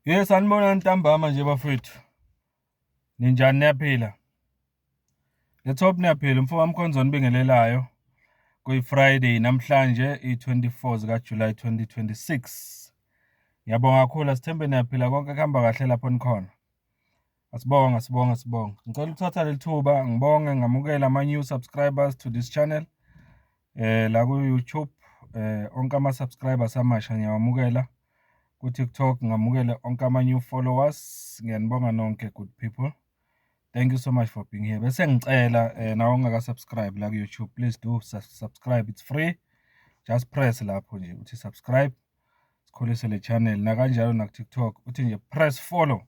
Ye, sanibonani ntambama nje bafethu. Ninjani, niyaphila? Let's hope niyaphila. Umfo kaMkhonza onibingelelayo. Kuyi-Friday namhlanje, i-24 zika-July 2026. Ngiyabonga kakhulu, asithembe niyaphila, konke kuhamba kahle lapho nikhona. Asibonga, sibonga, sibonga. Ngicela ukuthatha leli thuba ngibonge, ngamukele ama-new subscribers to this channel. La ku-YouTube, onke ama-subscribers amasha ngiyawamukela. Ku-TikTok ngamukele onke ama-new followers. Ngiyanibonga nonke, good people. Thank you so much for being here. Bese ngicela nawe ongaka-subscribe la ku-YouTube, please do subscribe. It's free. Just press lapho nje uthi subscribe. Sikhulise le channel. Nakanjalo naku TikTok uthi nje press follow.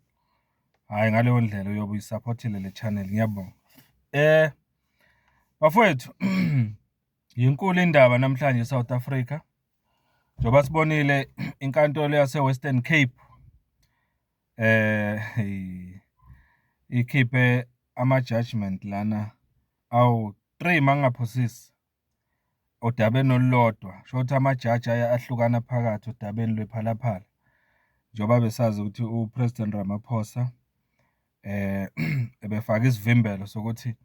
Hayi, ngaleyo ndlela uyobe uyisupportile le channel. Ngiyabonga. Bafowethu, yinkulu indaba namhlanje eSouth Africa. Njengoba sibonile, inkantolo yase Western Cape ikhiphe ama judgment lana awu 3, mangingaphosisi, odabeni olulodwa. Sho ukuthi amajaji aya ahlukana phakathi odabeni lwePhala Phala, njengoba besazi ukuthi uPresident Ramaphosa ebefaka isivimbelo sokuthi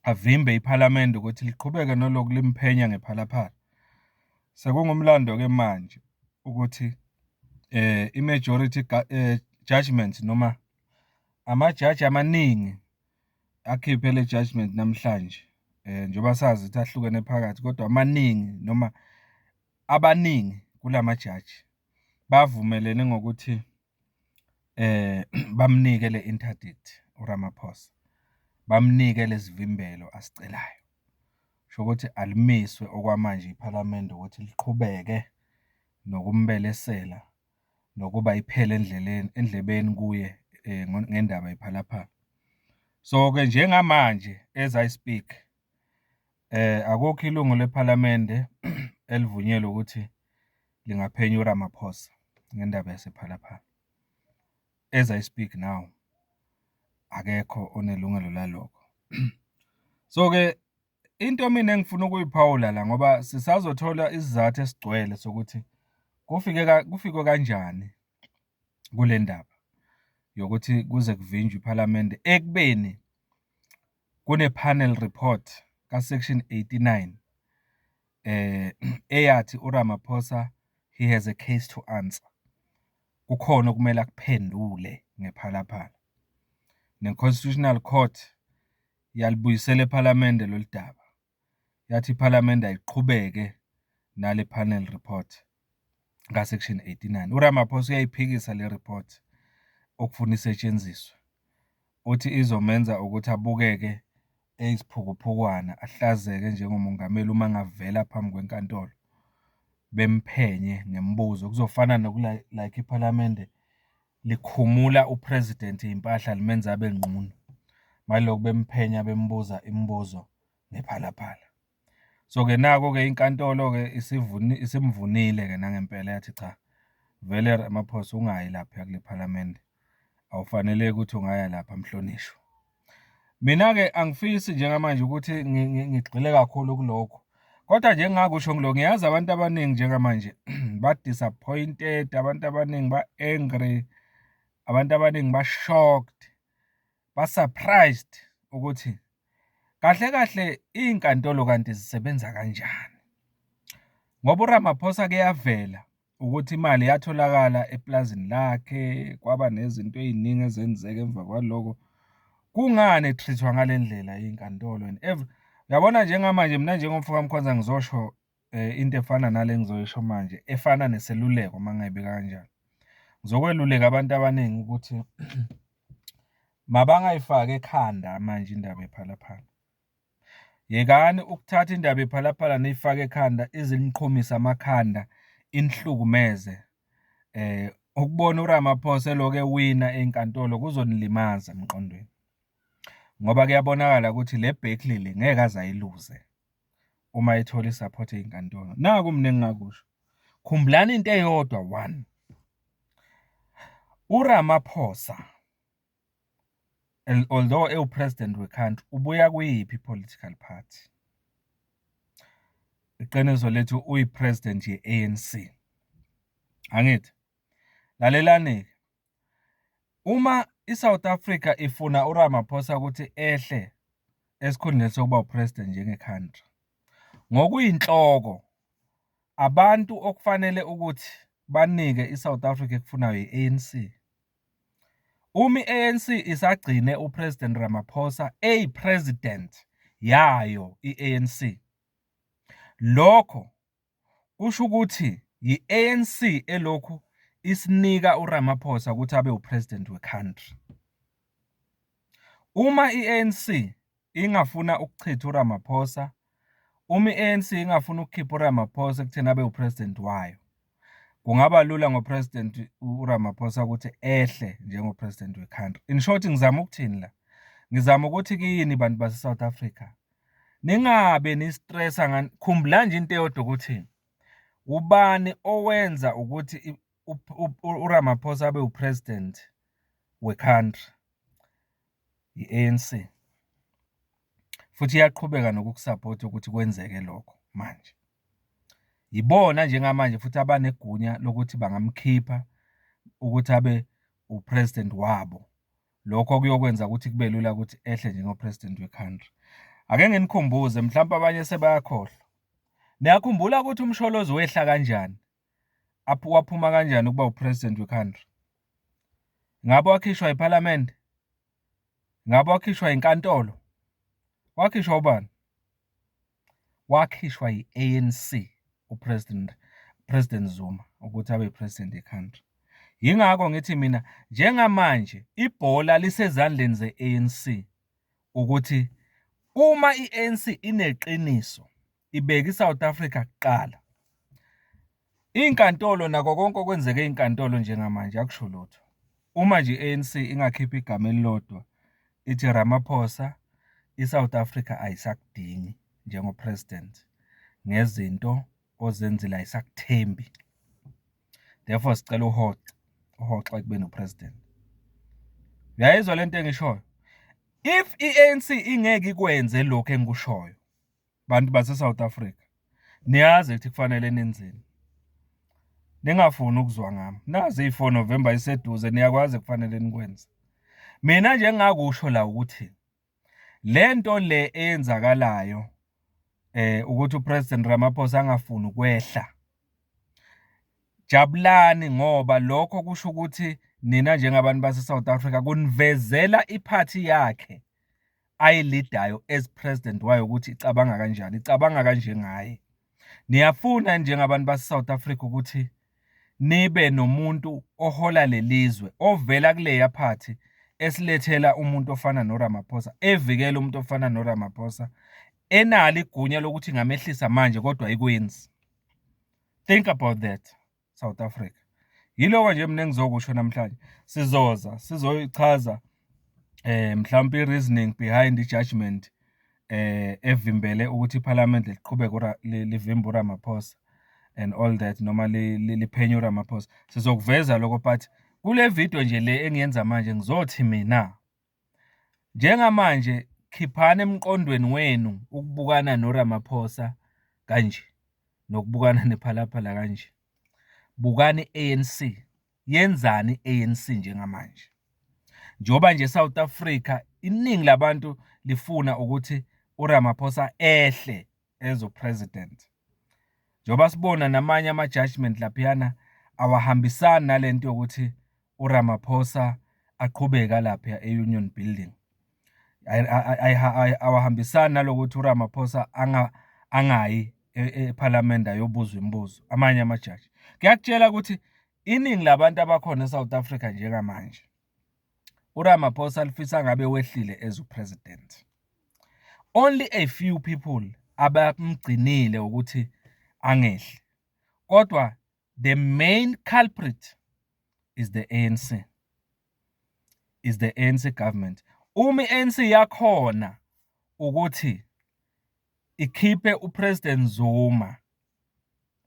avimbe iphalamende ukuthi liqhubeke noloku limphenya ngePhala Phala. Sekungumlando-ke manje ukuthi i-majority judgment, noma amajaji amaningi akhiphe le judgment namhlanje, njengoba sazi ukuthi ahlukene phakathi, kodwa amaningi, noma abaningi kulamajaji bavumelene ngokuthi bamnike le interdict uRamaphosa, bamnike lesivimbelo asicelayo. Sho ukuthi alimiswe okwamanje iphalamende ukuthi liqhubeke nokumbelesela nokuba iphele endleleni, endlebeni kuye ngendaba yePhala Phala. So-ke njengamanje, as I speak, akukho ilungu lephalamende elivunyelwe ukuthi lingaphenya uRamaphosa ngendaba yasePhala Phala. As I speak now, akekho onelungelo lalokho. So-ke into mina engifuna ukuyiphawula la, ngoba sisazothola isizathu esigcwele sokuthi kufike kufikwe kanjani kule ndaba yokuthi kuze kuvinjwe iphalamende, ekubeni kune-panel report ka-section 89 eyathi uRamaphosa, he has a case to answer, kukhona okumele akuphendule ngePhala Phala. Ne-Constitutional Court yalibuyisela ephalamende lolu daba, yathi iphalamende ayiqhubeke nale panel report ka-section 89. URamaphosa uyayiphikisa le report okufuna isetshenziswe, uthi izomenza ukuthi abukeke eyisiphukuphuku, ahlazeke njengomongameli uma ngavela phambi kwenkantolo bemphenye ngemibuzo. Kuzofana nokula like iphalamende likhumula upresident iy'mpahla, limenza abe nqunu, malokhu bemphenya, bembuza imibuzo ngePhala Phala. So-ke nako-ke inkantolo-ke isimvunile-ke nangempela, yathi cha vele Ramaphosa, ungayi lapha kule phalamende, awufaneleki ukuthi ungaya lapha, mhlonishwa. Mina-ke angifisi njengamanje ukuthi ngigxile kakhulu kulokhu, kodwa nje engingakusho ngilokhu, ngiyazi abantu abaningi njengamanje ba-disappointed, abantu abaningi ba-angry, abantu abaningi ba-shocked, ba-surprised ukuthi kahle kahle iy'nkantolo kanti zisebenza kanjani, ngoba uRamaphosa kuyavela ukuthi imali yatholakala eplazini lakhe, kwaba nezinto ey'ningi ezenzeka emva kwaloko. Kungani e-treat-wa ngale ndlela iy'nkantolo and every uyabona? Njengamanje mina njengomfo kaMkhonza ngizosho into efana nale engizoyisho manje, efana neseluleko, uma ngingayibeka kanjalo. Ngizokweluleka abantu abaningi ukuthi mabangayifaki ekhanda manje indaba yePhala Phala. Yekani ukuthatha indaba yePhala Phala niyifake ekhanda, ize iniqhumise amakhanda, inihlukumeze. Ukubona uRamaphosa elokhu ewina ey'nkantolo kuzonilimaza emqondweni, ngoba kuyabonakala ukuthi le battle le ngeke aze ayiluze uma ethola i-support ey'nkantolo. Naku mina engingakusho, khumbulani into eyodwa: one, uRamaphosa, although ewu-president we-country, ubuya kuyiphi i-political party? Iqiniso lethu, uyi-president ye-ANC, angithi? Lalelani-ke. Uma i-South Africa ifuna uRamaphosa ukuthi ehle esikhundleni sokuba u-president njenge-country, ngokuyinhloko abantu okufanele ukuthi banike i-South Africa ekufunayo i-ANC. Uma i-ANC isagcine u-President Ramaphosa eyi-president yayo i-ANC, lokho kusho ukuthi i-ANC elokhu isinika uRamaphosa ukuthi abe u-president we-country. Uma i-ANC ingafuna ukuchitha uRamaphosa, uma i-ANC ingafuna ukukhipha uRamaphosa ekutheni abe u-president wayo, kungaba lula ngo-president uRamaphosa ukuthi ehle njengo-president we-country. In short, ngizama ukuthini la? Ngizama ukuthi kini bantu base-South Africa, ningabe ni-stress-a ngani. Khumbula nje into eyodwa ukuthi ubani owenza ukuthi uRamaphosa abe u-president we-country? I-ANC. Futhi iyaqhubeka nokukusaphotha ukuthi kwenzeke lokho manje. Yibona njengamanje futhi abanegunya lokuthi bangamkhipha ukuthi abe u-president wabo. Lokho kuyokwenza ukuthi kube lula ukuthi ehle njengo-president we-country. Ake nginikhumbuze, mhlawumpe abanye sebayakhohlwa. Niyakhumbula ukuthi uMsholozi wehla kanjani? Waphuma kanjani ukuba u-president we-country? Ngabe wakhishwa iphalamende? Ngabe wakhishwa inkantolo? Wakhishwa ubani? Wakhishwa i-ANC u-President Zuma ukuthi abe i-president ye-country. Yingakho ngithi mina njengamanje ibhola lisezandleni ze-ANC ukuthi uma i-ANC ineqiniso ibeke i-South Africa kuqala. Iy'nkantolo nakho konke okwenzeke ey'nkantolo njengamanje akusho lutho. Uma nje i-ANC ingakhipha igama elilodwa ithi Ramaphosa, i-South Africa ayisakudingi njengo-president ngezinto ozenzile ayisakuthembi. Therefore sicela uhoxe, uhoxe ekubeni u-president. Uyayizwa lento engishoyo? If i-ANC ingeke ikwenze lokhu engikushoyo, bantu base-South Africa, niyazi ukuthi kufanele nenzeni. Ningafuni ukuzwa ngami. Nazi iyi-4 November iseduze, niyakwazi kufanele nikwenze. Mina nje engingakusho la ukuthi lento le eyenzakalayo ukuthi u-President Ramaphosa angafuni ukwehla, jabulani ngoba lokho kusho ukuthi nina njengabantu base-South Africa kunivezela iphathi yakhe ayi-lead-ayo as president wayo ukuthi icabanga kanjani, icabanga kanje ngaye. Niyafuna njengabantu base-South Africa ukuthi nibe nomuntu ohola lelizwe ovela kuleya phathi esilethela umuntu ofana noRamaphosa, evikela umuntu ofana noRamaphosa, enalo igunya lokuthi ingamehlisa manje kodwa ayikwenzi. Think about that, South Africa. Yiloko nje mina engizokusho namhlanje. Sizoza sizoyichaza mhlawumbe i-reasoning behind i-judgment evimbele ukuthi iphalamende liqhubeke livimbe uRamaphosa and all that, noma liphenye uRamaphosa. Sizokuveza lokho, but kule video nje le engiyenza manje ngizothi mina njengamanje khiphani emqondweni wenu ukubukana noRamaphosa kanje nokubukana nePhalaphala kanje. Bukani i-ANC, yenzani i-ANC njengamanje? Njengoba nje South Africa iningi labantu lifuna ukuthi uRamaphosa ehle as u-president. Njengoba sibona namanye ama-judgment laphayana awahambisani nalento yokuthi uRamaphosa aqhubeke lapha e-Union Building. Awahambisani nalokuthi uRamaphosa angayi ephalamende ayobuzwa imibuzo, amanye amajaji. Kuyakutshela ukuthi iningi labantu abakhona e-South Africa njengamanje, uRamaphosa lifisa ngabe wehlile as u-president. Only a few people abamgcinile ukuthi angehli. Kodwa the main culprit is the ANC. Is the ANC government. Uma i-ANC yakhona ukuthi ikhiphe u-President Zuma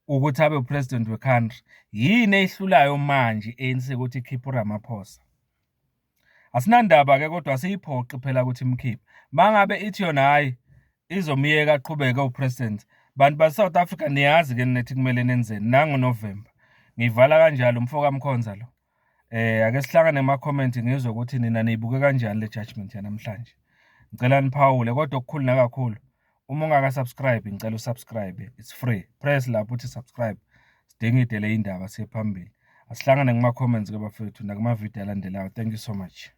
ukuthi abe u-president we-country, yini eyihlulayo manje i-ANC ukuthi ikhiphe uRamaphosa? Asinandaba-ke kodwa asiyiphoqi phela ukuthi imkhiphe. Mangabe ithi yona hhayi izomyeka aqhubeke u-president, bantu base-South Africa niyazi-ke nithi kumele nenzeni nango-November. Ngiyivala kanjalo, umfo kaMkhonza lo. Ake sihlangane kuma-comment ngizwe ukuthi nina niyibuke kanjani le judgment yanamhlanje. Ngicela niphawule, kodwa okukhulu nakakhulu, uma ungaka-subscribe, ngicela u-subscribe, it's free. Press lapho uthi subscribe, sidingide le indaba siye phambili. Asihlangane kuma-comments-ke bafowethu nakuma-video alandelayo. Thank you so much.